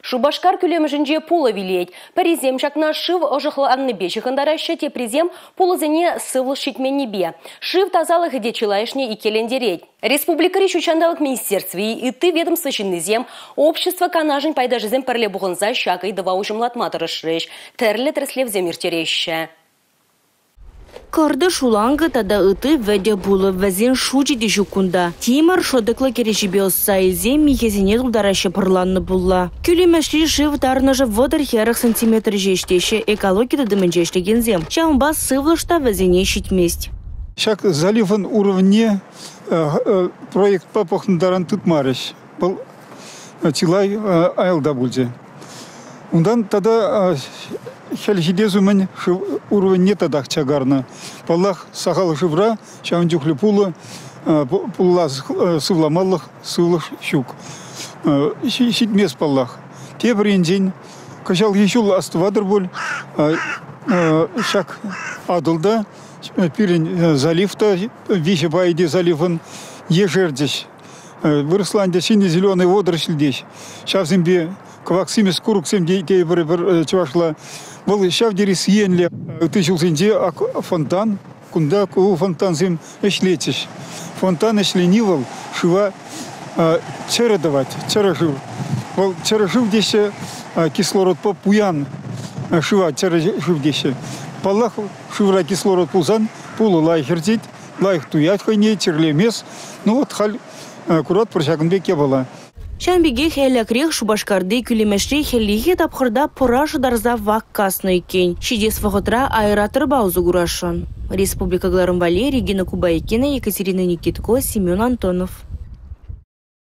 Шупашкар кӳлемӗшӗнче пулӑ вилет. Пӗрисем ҫакна шыв ӑшӑхланнипе ҫыхӑнтараҫҫӗ, теприсем пулӑсене сывлӑш ҫитменнипе. Шыв тасалӑхӗ те чылайӑшне иккӗлентерет. Республикӑри ҫут ҫанталӑк министерстви, ытти ведомство ҫыннисем, общество канашӗн пайташӗсем пӗрле пухӑнса ҫак ыйтӑва уҫӑмлатма тӑрӑшрӗҫ, тӗрлӗ тӗрӗслевсем ирттереҫҫӗ. Кӑртӑш, уланкӑ тата ытти вӗтӗ пулӑ – вӗсен шучӗ те ҫук кунта. Тимӗр шӑтӑклӑ кӗреҫепе ӑсса илсе михӗсене тултараҫҫӗ пӑрланнӑ пулла. Кӳлемӗшри шыв тарӑнӑшӗ 30-40 сантиметр ҫеҫ теҫҫӗ экологи тытӑмӗнче ӗҫлекенсем. Ҫавӑнпа сывлӑш та вӗсене ҫитмест. Ҫак заливӑн уровне проектпа пӑхнӑ таран тытмарӗҫ. Вӑл чылай аялта пулчӗ. Унтан тата хӗл ҫитес умӗн шыв уровеньне татах чакарнӑ. Паллах, сахал шывра ҫавӑн чухлӗ пулӑ пулла сывламалӑх сывлӑш ҫук. Ҫитмест паллах. Тепӗр енчен, кӑҫалхи ҫул астӑватӑр пуль, ҫак Атӑлта пирӗн залив та, виҫӗ пайӗ те заливӑн ешерчӗҫ. Вырӑсла ӗнтӗ сине-зеленый водоросль теҫ. Ҫавсемпе кӑвак симӗс курӑксем тейӗпӗр пӗр чӑвашла. Вӑл ҫав тери сиенлӗ. Ытти ҫулсенче ак фонтан, кунта ку фонтансем ӗҫлетчӗҫ. Фонтан ӗҫлени вӑл шыва чӗрӗ тӑвать, чӗрӗ шыв. Вӑл чӗрӗ шыв теҫҫӗ, кислородпа пуян шыва чӗрӗ шыв теҫҫӗ. Паллах, шывра кислород пулсан пулӑ лайӑх ӗрчет, лайӑх туять хӑйне, чирлемест. Ну вот халь куратпӑр ҫакӑн пек япала. Ҫавӑн пекех ӗлӗкрех Шупашкарти кӳлемӗшре хӗллехи тапхӑрта пӑра шӑтарса вак каснӑ иккен. Ҫитес вӑхӑтра аэраторпа усӑ курасшӑн. Республика кӑларӑм валли Регина Кубайкина, Екатерина Никитко, Семен Антонов.